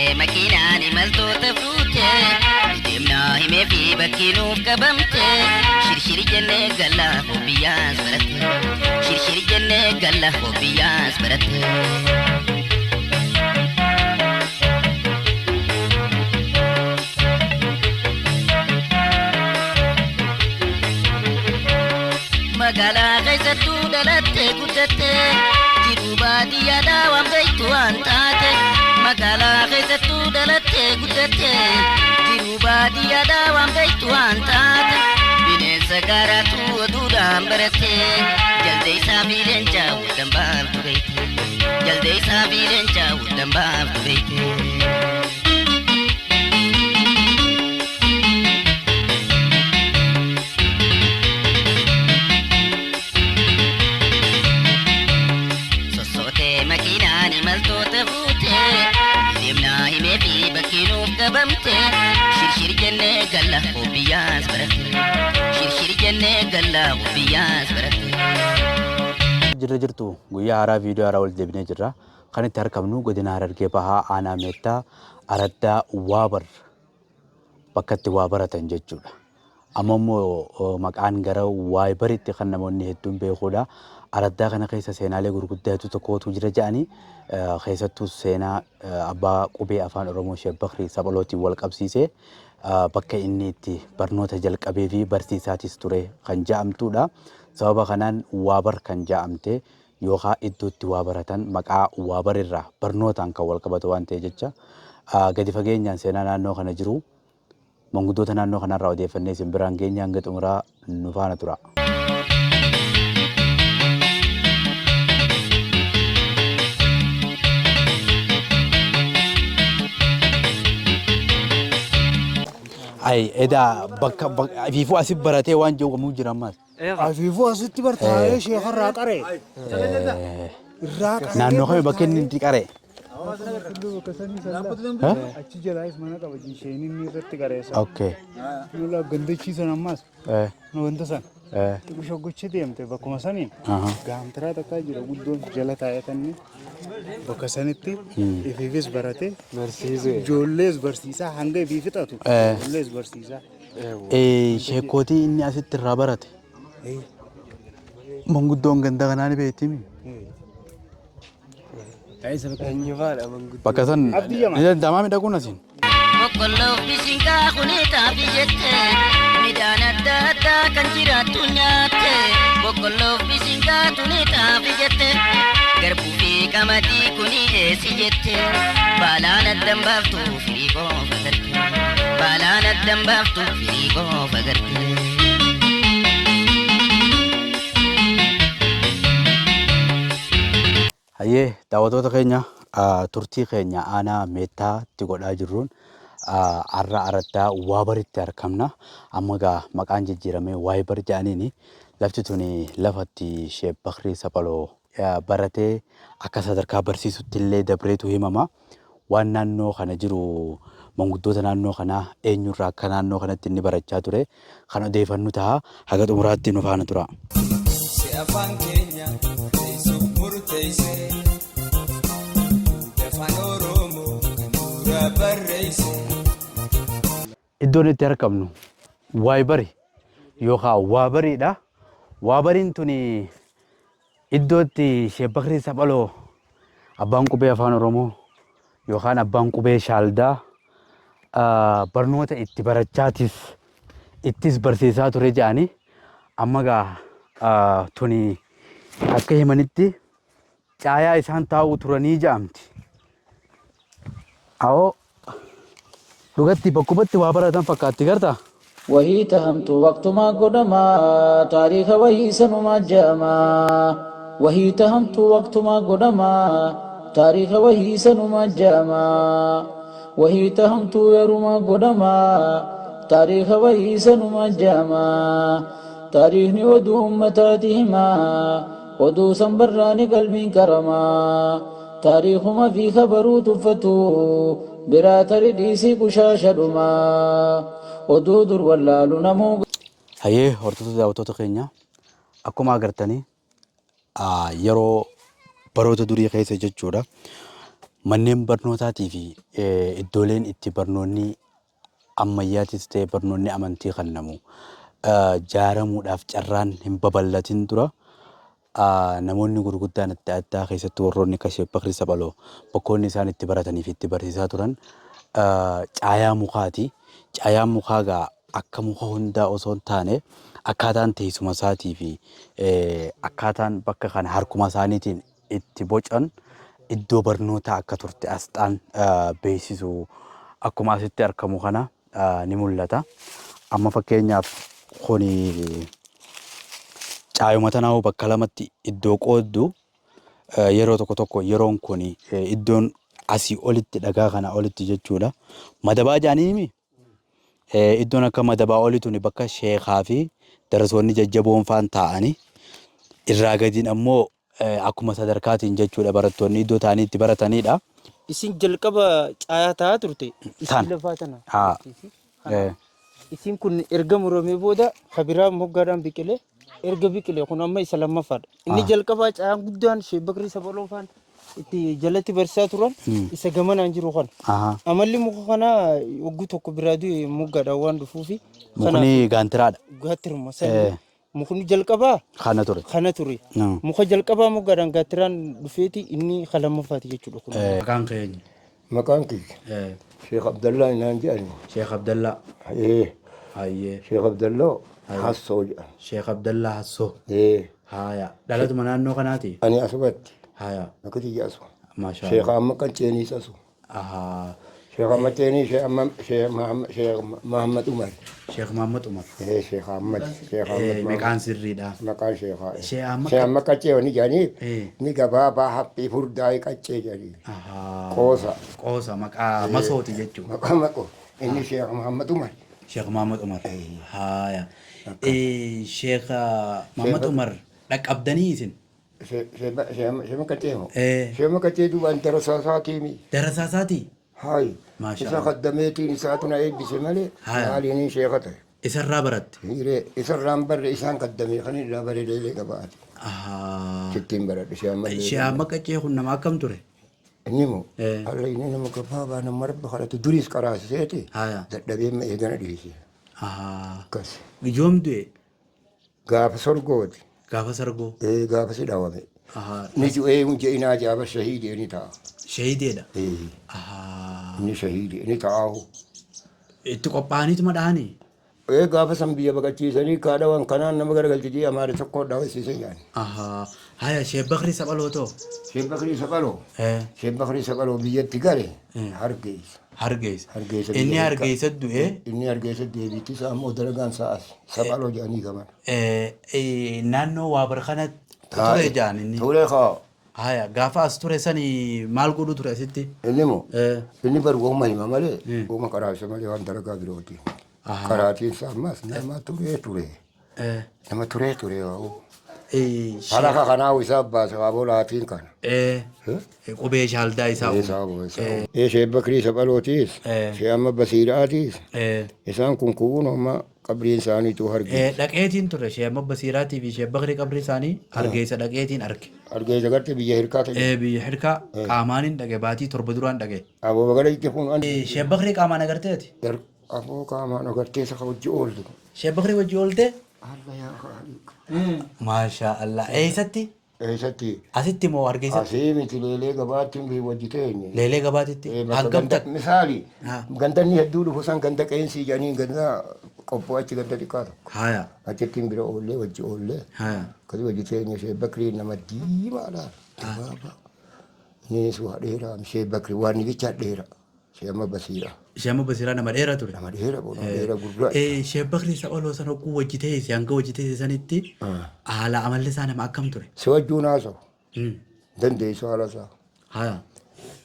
Sossootee makiinaan imaltoota fuute, deemnaa himee fi bakki nuuf qabamte. Shirshiri jennee galla hobbiyyaas baratte. Shirshiri jennee galla hobbiyyaas baratte. Magaalaa keessattuu dhalattee guddatte, jiruu baadiyyaadhaa waan beektu waan taate. Magaalaa keessattuu dhalattee guddatte, jiruu baadiyyaadhaa waan beektu waan taate. Bineensa gaaraatu oduudhaan baratte, jaldeessaa fi leencaa wuddan baaftu beekte. Jaldeessaa fi leencaa wuddan baaftu beekte. Sossootee makiinaan imaltoota fuute, deemnaa himee fi bakki nuuf qabamte. Shirshiri jennee galla hobbiyyaas baratte. Shirshiri jennee galla hobbiyyaas baratte. Jirra jirtu, guyyaa haaraa viidiyoo haaraa walitti deebinee jirra. Kan itti argamnu godina Harargee Bahaa, aanaa Meettaa, araddaa Waabar, bakka itti waa baratan jechuudha. Amma immoo maqaan gara Waayibaritti kan namoonni hedduun beekuudha. Araddaa kana keessa seenaalee gurguddaatu tokkotu jira jedhanii, keessattuu seenaa abbaa qubee Afaan Oromoo Sheek Bakrii Saphalootiin wal qabsiisee bakka inni itti barnoota jalqabee fi barsiisaatis ture kan jedhamtuudha. Sababa kanaan Waabar kan jedhamte yookaan iddoo itti waa baratan maqaa Waabar irraa barnootaan kan wal qabatu waan ta'e jecha, gadi fageenyaan seenaa naannoo kana jiru manguddoota naannoo kanarraa odeeffannee isin biraan geenya. Hanga xumuraa nu faana tura. Ay, edaa bakka afiifuu asi baratee waan jiru kamuu jira ammas. Afiifuu asitti bartaa'ee sheekarraa qaree. Irraa qaree. Naannoo kami bakka inni itti qaree? Achi jalaayis mana qaba, isheen inni irratti qareessa. Nula gandachiisan ammas wanta san. Xiqqoo gocha deemte bakkuma saniin gaamtiraa takkaa jira, guddoon jala taa'etanni bakka sanitti ifiifis barate, ijoollees barsiisaa hanga ifii fixatu ijoollees barsiisaa. Sheekootii inni asitti irraa barate manguddoon ganda kanaa ni beektimi. Bakka san ni danda'amaa midhaguun asiin. Boqqolloof bishingaa kuni xaafii jette, midhaan adda addaa kan jiraattu nyaatte. Boqqolloof bishingaa tuni xaafii jette, garbuu fi qamadii kuni eessi jette. Baalaan addan baaftu firii qofa garte. Baalaan addan baaftu firii qofa garte. Hayyee daawwattoota keenya, turtii keenya aanaa Meettaatti godhaa jirruun har'a araddaa Waabaritti argamna. Amma gaa maqaan jijjiiramee Waayibar jedhaniini. Lafti tuni lafatti Sheek Bakrii Saphaloo baratee akka sadarkaa barsiisutti illee dabreetu himama. Waan naannoo kana jiru manguddoota naannoo kanaa eenyurraa akka naannoo kanatti inni barachaa ture kan odeeffannu ta'a. Haga xumuraatti nu faana tura. Si afaan keenya teessuuf murteesse, Afaan Oromoo kan dura barreesse. Iddoon itti argamnu Waayibari yookaan Waabariidha. Waabariin tuni iddoo itti Sheek Bakrii Saphaloo, abbaan qubee Afaan Oromoo yookaan abbaan qubee Shaaldaa, barnoota itti barachaatis ittis barsiisaa ture jedhanii. Amma gaa tuni akka himanitti caayaa isaan taa'uu turanii jedhamti. Awoo, dhugatti bakkumatti waa baratan fakkaatti gartaa? Wahii tahamtu waqtumaa godhamaa, taariika wahii sanumaa ja'amaa. Wahii tahamtu waqtumaa godhamaa, taariika wahii sanumaa ja'amaa. Wahii tahamtu yerumaa godhamaa, taariika wahii sanumaa ja'amaa. Taariikni oduu ummataati himaa, oduu san barraani qalbiin qaramaa. Taariikuma fi kabaruu tuffatu biraa tari dhiisii qushaasha dhumaa. Oduu dur wallaalu namuu. Hayyee hordoftoota, daawwattoota keenya, akkuma agartanii yeroo baroota durii keessa jechuudha. Manneen barnootaatii fi iddooleen itti barnoonni ammayyaatis ta'e barnoonni amantii kennamu jaaramuudhaaf carraan hin babal'atin dura namoonni gurguddaan adda addaa keessattuu warroonni akka Sheek Bakrii Saphaloo bakkoonni isaan itti baratanii fi itti barsiisaa turan caayaa mukaati. Caayaan mukaa egaa akka muka hundaa osoo hin taane akkaataan teessuma isaatii fi akkaataan bakka kana harkuma isaaniitiin itti bocan iddoo barnootaa akka turte asxaan beeksisu akkuma asitti argamu kana ni mul'ata. Amma fakkeenyaaf kuni caayuma tanaa bakka lamatti iddoo qooddu yeroo tokko tokko yeroon kun iddoon asii olitti dhagaa kana olitti jechuudha. Madabaa jedhanii iddoon akka madabaa olii tuni bakka sheekaa fi darasoonni jajjaboon faan taa'anii irraa gadiin ammoo akkuma sadarkaatiin jechuudha barattoonni iddoo ta'anii itti baratanidha. Isin jalqaba caayaa ta'aa turte. Tan. Isin lafaa tana. Haa. Isin kun erga muramee booda kabiraa moggaadhaan biqilee erga biqilee kun amma isa lammaffaadha. Inni jalqabaa caayaan guddaan Sheek Bakrii Saphaloo faan itti jalatti barsiisaa turan isa gamanaan jiru kana. Amalli muka kanaa wagguu tokko biraa du'e moggaadhaan waan dhufuufi. Mukni gaantiraadha. Gaattiruma sanii. Mukni jalqabaa Kana ture. kana ture. Muka jalqabaa moggaadhaan gaattiraan dhufeeti inni kan lammaffaati jechuudha kun. Maqaan keenya. Maqaan kiyya Sheekh Abdallaa naan jedhani. Sheekh Abdallaa. Ee, Hayyee. Sheekh Abdallaa Hassoo jedhan. Sheekh Abdallaa Hassoo. Ee, Haya. Dhalatuma naannoo kanaati. ani asumatti Haya. bakka tiyya asu. Maashaa Sheekh amma qanceenis asu. Ahaa. Sheekh amma ceenii Sheekh amma Sheekh Mahamad Sheekh Mahamad Umar. Sheekh Mahammad Umar. Ee, Sheekh Ahmad Sheekh Ahmad Maqaan sirriidha. Maqaan sheekhaa. Sheekh Ahmad Sheekh amma qaccee wani jedhanii Eh. ni gabaabaa haphii furdaa qaccee jedhanii. Ahaa. Qoosa. Qoosa maqaa masooti jechuudha. Maqaa maqoo inni Sheekh Mahamad Umar. Sheekh Mahammad Umar. Haya. Sheekh Mahammad Umar dhaqqabdanii isin. Sheekh qaccee moo? Eh. Sheekh qaccee duubaan darasaa isaatiimi. Darasaa isaatii? Hayi. Maashaa Isa Allah. kaddameetiin isaatu na eebbise malee Haya. maaliin sheeka ta'e. Isarraa baratte. Hiiree isarraan barre isaan kaddamee kan irraa bare leelee qabaate. Ahaa. Sittiin baradhe ishee ammallee. Sheekh Ahmad Qaccee kun nama akkam ture? Inni moo Eh. alla inni nama gabaabaa nama rabbi kadhatu duriis qaraasiseeti. Haya. Dadhabee ma eegana dhiise. Ahaa. Akkas. Yoom du'e? Gaafa sorgooti. Gaafa sargoo. Ee gaafa si dhawame. Ahaa. Ni du'ee hun je'inaa jaaba shahiidee ni ta'a. Shahiideedha. Ee Ahaa. inni shahiidee ni ta'aahu. Itti qophaa'aniituma dhahanii? Ee gaafa san biyya baqachiisanii kaadhawan kanaan nama garagalchitee amaara tokko dhaawasiise yaani. Ahaa. Haya Sheekh Bakrii Saphaloo ta'u? Sheekh Bakrii Saphaloo. Eh. Sheekh Bakrii Saphaloo biyyatti gale Hargeysa. Hargeysa. Hargeysa Inni biyya Hargeysa du'e Inni Hargeysa deebiitti isaa ammoo dalagaan isaa as. Saphaloo jedhanii gaman. Naannoo Waabar kana ture jedhan inni. Ture kaa. Haya gaafa as ture sani maal godhu ture asitti? Inni moo inni bar wauma hima malee Eh. wauma qaraabsa malee waan dalagaa birooti. Ahaa. Qaraatiin isaa ammas nama turee ture. Eh. Nama turee ture waa'u. Eh, Halaka kanaa isaa baase waaboo laatiin kana. Eh. Qubee shaaldaa isaa uume. Isaa uume, isaa uume. Ee Sheekh Bakrii Saphalootiis. Eh. Sheekh amma Basiiraatiis. Eh. Isaan kun kuun amma qabriin isaaniitu Hargeysa. Dhaqeetiin ture Sheekh Ahmad Basiiraatii fi Sheekh Bakrii qabrii isaanii Hargeysa dhaqeetiin arge. Hargeysa garte biyya hirkaa ta'e. Biyya hirkaa qaamaanin dhaqe baatii 7 duraan dhaqe. Aboo bagala itti kun an. Sheekh Bakrii qaamaan agarteeti? Aboo qaamaan agartee isa wajji oolte. Sheekh Bakrii wajji oolte? Allah yaa Khaaliq. Maashaa Allah. Eessatti? Eessatti? Asitti moo Hargeysatti? Asii miti leelee gabaatti hin wajji teenye. Leelee gabaatitti? Bakka Hangam ganda takka? misaali Haa. gandanni hedduu dhufu san ganda qeensii jedhanii ganda qophoo achi ganda xiqqaa tokko. Haya. Achitti hin bira oollee wajji oollee. Haya. Akkasii wajji teenye Sheekh Bakrii nama diimaadha. Gabaabaa. Innis waa dheeraa Sheekh Bakrii waan bicha dheera. Sheekh amma Basiira. Sheekh Ahmad Basiiraa nama dheeraa ture. Nama dheera boo nama dheera gurraacha. Sheekh Bakrii Saphaloo sana hogguu wajji teesse hanga wajji teesse sanitti haala amalli isaa nama akkam ture? Si wajjuun haasa'u. Dandeessu haala isaa. Haya.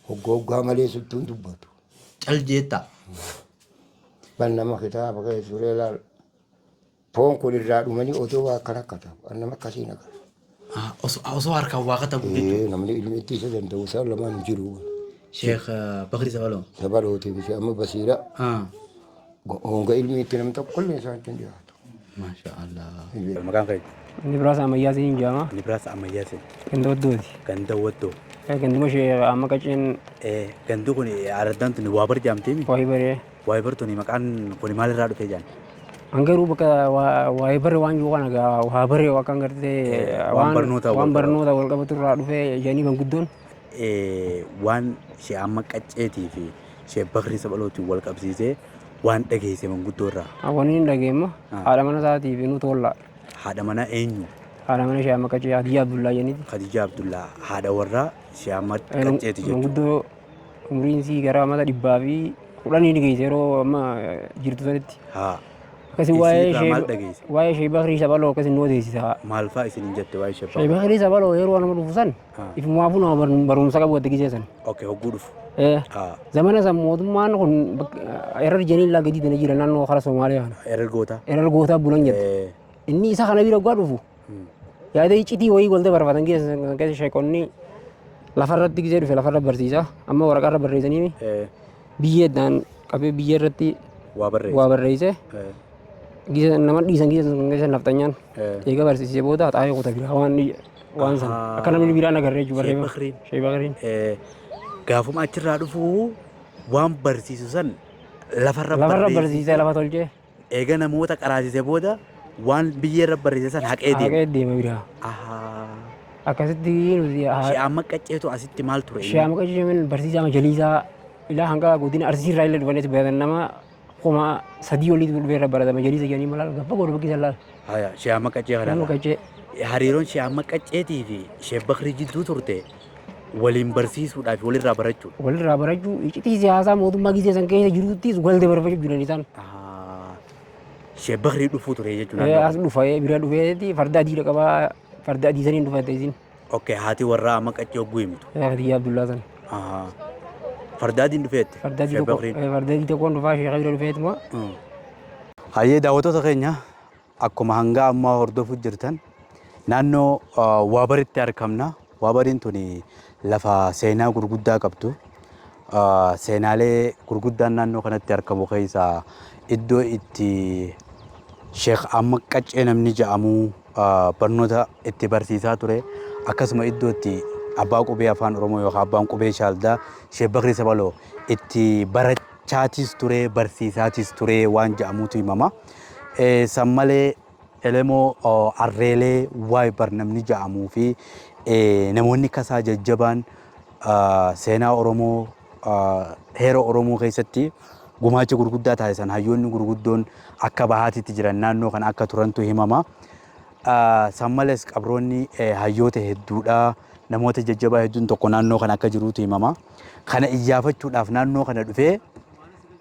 Hoggaa hoggaa malee sittuu hin dubbatu. Cal jeetta. Ban nama kitaaba keessa turee laal. Foon kun irraa dhumanii odoo waa akkana katabu. An nama akkasii naga. Osoo harkaan waa katabu jechuudha. Ee namni ilmi itti isa danda'u isaan lamaan hin jiru. Sheekh Bakrii Saphaloo. Saphalootii fi amma Basiira. Honga ilmi itti namni tokko illee isaan hin dhiyaatu. Maasha Allah. Maqaan kee? Inni biraas ammayyaa siin jedhama. Inni biraas ammayyaa siin. Ganda Waddooti. Ganda Waddoo. Ganduma ishee amma qacceen. Gandi kun araddaan tuni waa bar jaamteemi? Waayee baree. Waayee bar tuni maqaan kun maalirraa dhufe jaan? An garuu bakka waayee barre waan jiru kana gaa waa barre waan gartee waan barnootaa waan barnoota wal qabatu irraa dhufe jedhanii manguddoon. Waan ishee amma qacceetii fi ishee Bakrii Saphalootiin wal qabsiisee waan dhageesse manguddoo irraa. Wanni hin dhageemma haadha mana isaatiif nu tolla. Haadha manaa eenyu? Haadha mana ishee amma qaccee Hadiyyaa Abdullaa jedhaniiti. Khadijaa Abdullaa haadha warraa ishee amma qacceeti jechuudha. Manguddoo umriin isii gara amata 110 ni geesse yeroo amma jirtu sanitti. Haa. Akkasii waa'ee ishee waa'ee ishee Bakrii Saphaloo akkasii nu odeessisa. Maal fa'aa isiniin jette waa'ee ishee Bakrii? Bakrii Saphaloo yeroo nama dhufu san ifumaafuu nama barumsa qabu watti giseessan. Okay, hogguu dhufu. Zamana san mootummaan kun erar jeniin laa gadi dana jira naannoo kara Somaaliyaa kana. Erar gootaa. Erar gootaa bulan jette. Inni isa kana bira waggaa dhufu yaada iccitii wayii walda barbaatan keessa keessa sheekonni lafarratti gisee dhufe lafarra barsiisa amma waraqaarra barreessanii biyyeedhaan qabee biyyee irratti waa barreesse. Waa barreesse. Gisa nama dhiisan gisa sun keessa nafxanyaan eega barsiisee booda xaayee kuta biraa waan waan san akka namni biraan agarree jechuudha barreeffama. Bakriin. Sheek Bakriin. Gaafuma achirraa dhufu waan barsiisu san lafarra Lafarra barsiisee lafa tolchee. Eega namoota qaraasise booda waan biyyeerra barreesse san haqee deema. Haqee deema biraa. Akkasitti nuti. Shee amma qacceetu asitti maal ture? Shee amma qaccee barsiisaa majaliisaa ilaa hanga godina Arsii irraa illee dhufanis baratan nama 3000 oliitu dhufee irra barata majaliisa jedhanii malaal gabba godhu bakki isaan laal. Haya shee amma qaccee kana. Amma qaccee. Hariiroon shee amma qacceetii fi shee Bakrii jidduu turte waliin barsiisuudhaaf walirraa barachuudha. Walirraa barachuu iccitii siyaasaa mootummaa gisee san keessa jiruuttis wal dabarfachuu jiran isaan. Shee Bakrii dhufuu ture jechuudha. As dhufa bira dhufeeti farda adiidha qabaa farda adii saniin dhufate isin. Okay, haati warraa amma qaccee hogguu himtu. Khadijaa Abdullaa san. Farda adiin dhufeetti. Farda adii tokko farda adii tokkoon dhufaa sheekha bira dhufeetuma. Hayyee daawwattoota keenya akkuma hanga ammaa hordofuu jirtan naannoo Waabaritti argamna. Waabariin tuni lafa seenaa gurguddaa qabdu. Seenaalee gurguddaan naannoo kanatti argamu keessaa iddoo itti Sheekh Amma Qaccee namni jedhamu barnoota itti barsiisaa ture. Akkasuma iddoo itti abbaa qubee afaan Oromoo yookaan abbaan qubee Shaaldaa Sheekh Bakrii Sabaloo itti barachaatis ture barsiisaatis ture waan jedhamutu himama. San malee Elemoo Arreelee Waayibar namni jedhamuu fi namoonni kasaa jajjabaan seenaa Oromoo heera Oromoo keessatti gumaacha gurguddaa taasisan hayyoonni gurguddoon akka bahaatitti jiran naannoo kana akka turantu himama. San malees qabroonni hayyoota hedduudha. Namoota jajjabaa hedduun tokko naannoo kana akka jirutu himama. Kana iyyaafachuudhaaf naannoo kana dhufee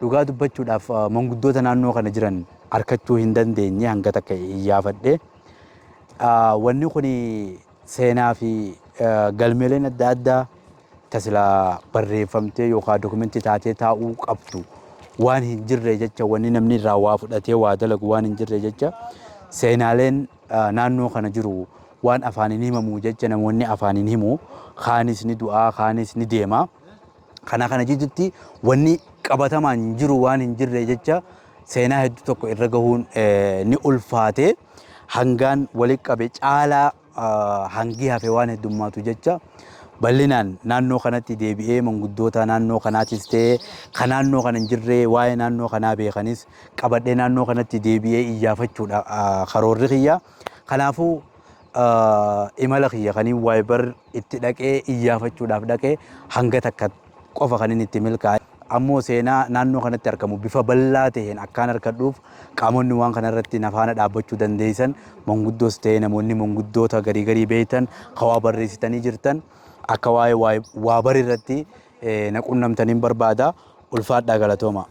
dhugaa dubbachuudhaaf manguddoota naannoo kana jiran arkachuu hin dandeenye hanga takka iyyaafadhe. Wanni kun seenaa fi galmeeleen adda addaa tasilaa barreeffamtee yookaan dokumentii taatee taa'uu qabdu waan hin jirre jecha wanni namni irraa waa fudhatee waa dalagu waan hin jirre jecha seenaaleen naannoo kana jiru waan afaaniin himamu jecha namoonni afaaniin himu kaanis ni du'aa kaanis ni deema. Kana kana jidduutti wanni qabatamaan jiru waan hin jirre jecha seenaa hedduu tokko irra gahuun ni ulfaate hangaan walitti qabe caalaa hangi hafe waan heddummaatu jecha bal'inaan naannoo kanatti deebi'ee manguddoota naannoo kanaatis ta'ee kan naannoo kana hin jirre waa'ee naannoo kanaa beekanis qabadhee naannoo kanatti deebi'ee iyyaafachuudha karoorri kiyya. Kanaafuu imala kiyya kaniin Waayibar itti dhaqee iyyaafachuudhaaf dhaqee hanga takka qofa kan inni itti milkaa'e. Ammoo seenaa naannoo kanatti argamu bifa bal'aa ta'een akkaan argadhuuf qaamonni waan kana irratti na faana dhaabbachuu dandeessan manguddoos ta'ee namoonni manguddoota garii garii beektan kan waa barreessitanii jirtan akka waa'ee Waabar irratti na qunnamtaniin barbaada. Ulfaadhaa galatooma.